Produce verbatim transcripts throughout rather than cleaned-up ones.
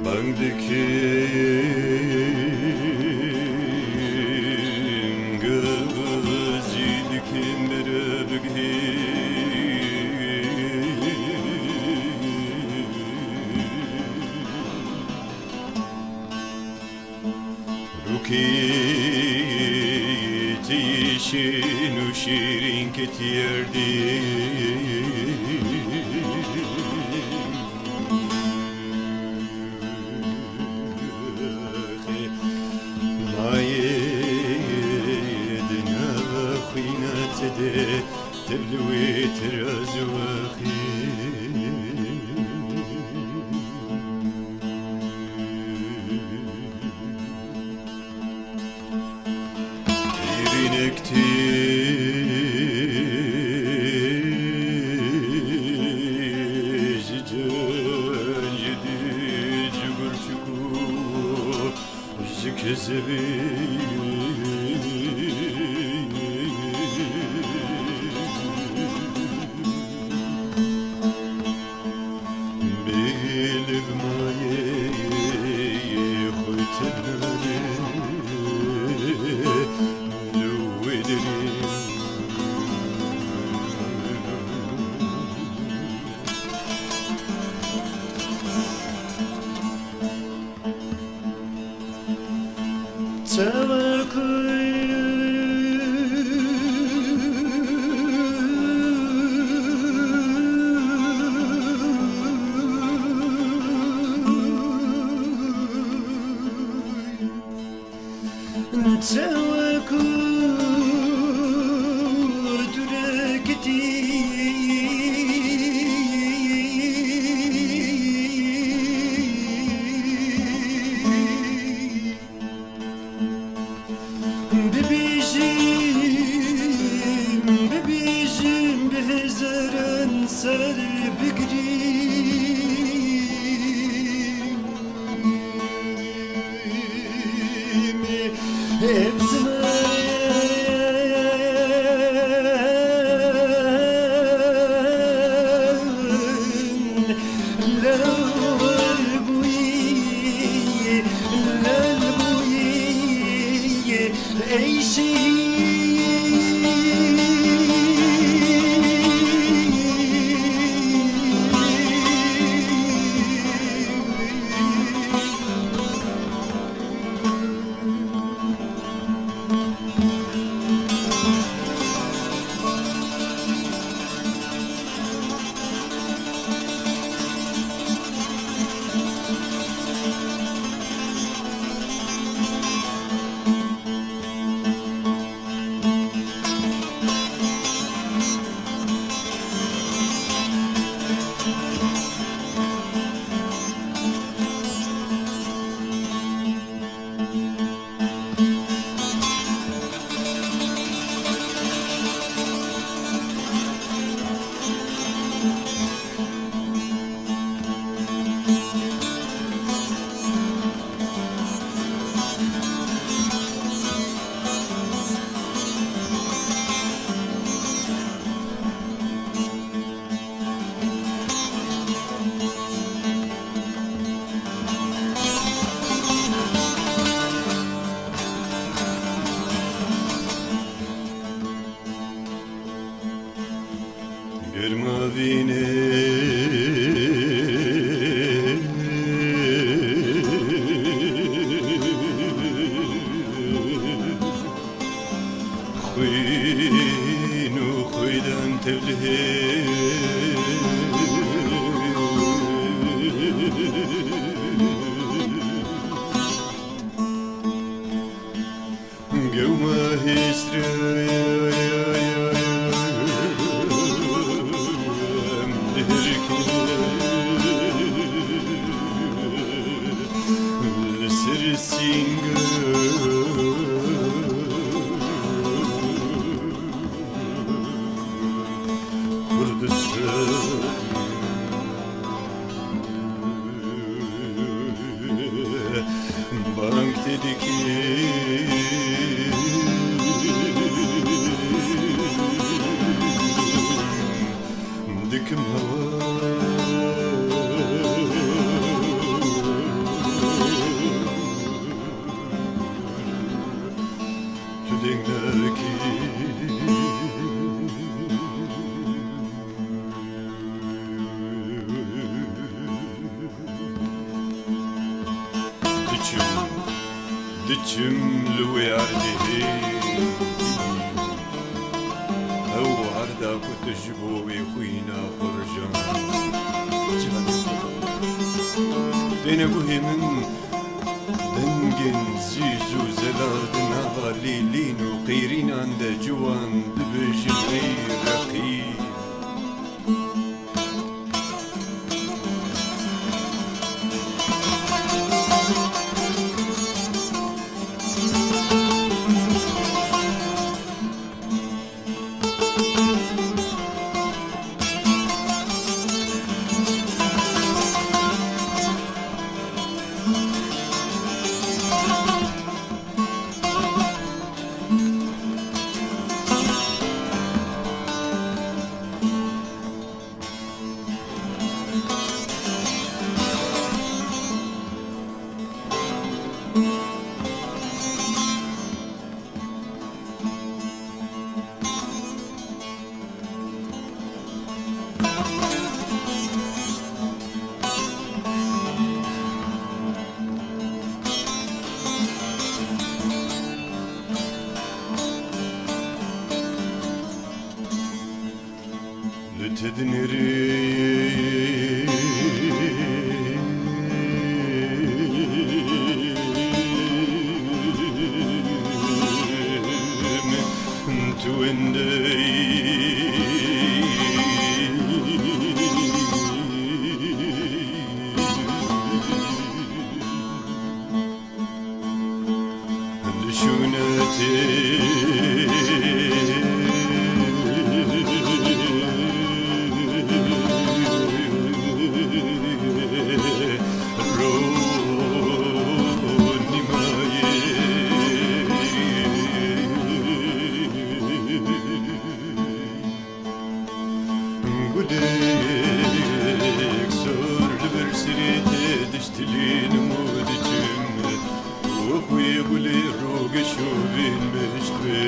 Bang dikin gazî dikin bire bigihî. Rûkê tîşin û şîrîn ketî erdê. Mayê di nava xwîna te de, tev li wê tiraz û axê. Şîrînek tê ji cel, ji dî, ji gul çikû, ji kezebê. Bêlev mayê xwe tenê li wê derê. Bibêjim, bibêjim, bi hezaran sar bigirî. Ev ziman lewr bûyî, lewr bûyî, ey şehîd. Germa vînê xwîn û xwîdan tevlihê. Gewma hêstir em dihilkin li ser sînga. Dikim hewa tu deng nekî. Diçim, diçim li wê erdê hê. Ew erda ku tu ji bo wê xwîna xwe rijand. Têne guhê min dengên zîz û zelal di nava lîlîn û qîrînan de ciwan dibêjin ey reqîb. Li te dinêrim, tu wendeyî. Li şûnetê ronîmayê. Gulek sor li ber serê te diştilînim û diçim. Wek wê gulê roge şovên meşt be.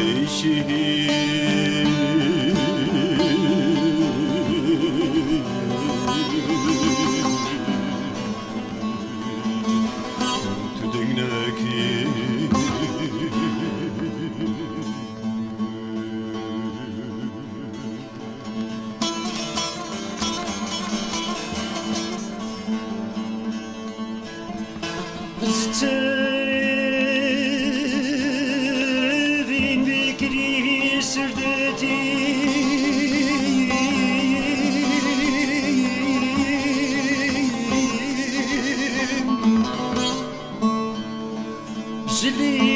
Ey şehîd. Tu deng nekî. Ji tevîn vekirî serdetî. Ji lêvên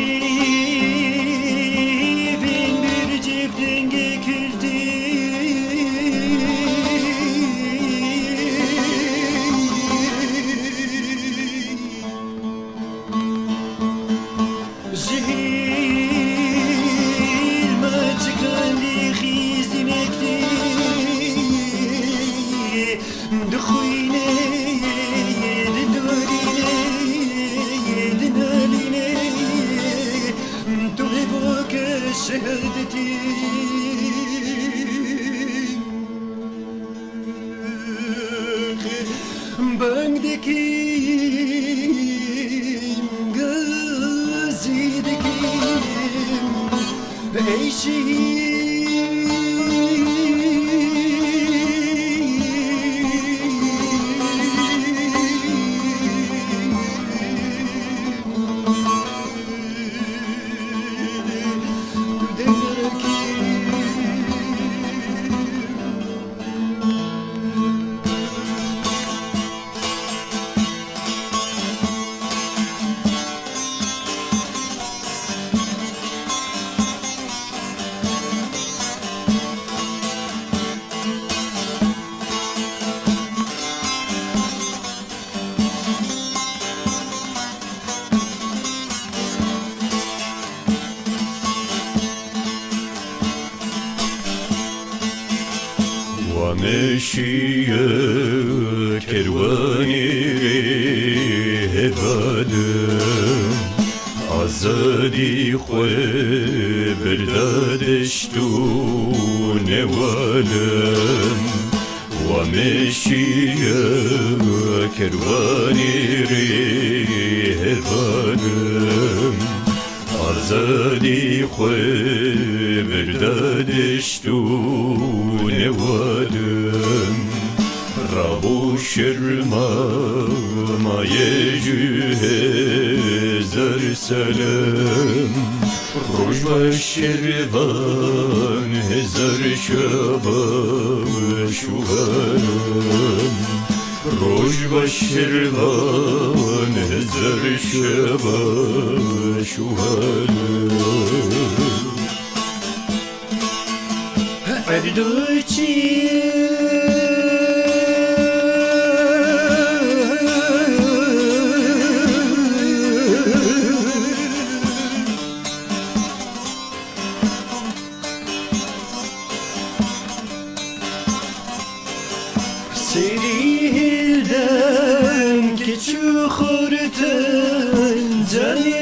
bercêv dengê kurdî. Ji hêlma çikandî xîzînek tê. Dixwîne, dinarîne, dinalîne, tu hêvoke şehadetî. Bang dikim, gazî dikim. Ey şehîd. Şiye kerwanê rê hevalim, azadî xwe birda deşt û newalim. Wa meşiye kerwanê rê hevalim, azadî xwe birda deşt û newadim. Rabo şirma maye ji hezar salim. Roj baş şirvan hezar şaba şuhalim. Roj baş şirvan hezar şaba şuhalim. Erdoçî. Serî hilden kiç û xortin canê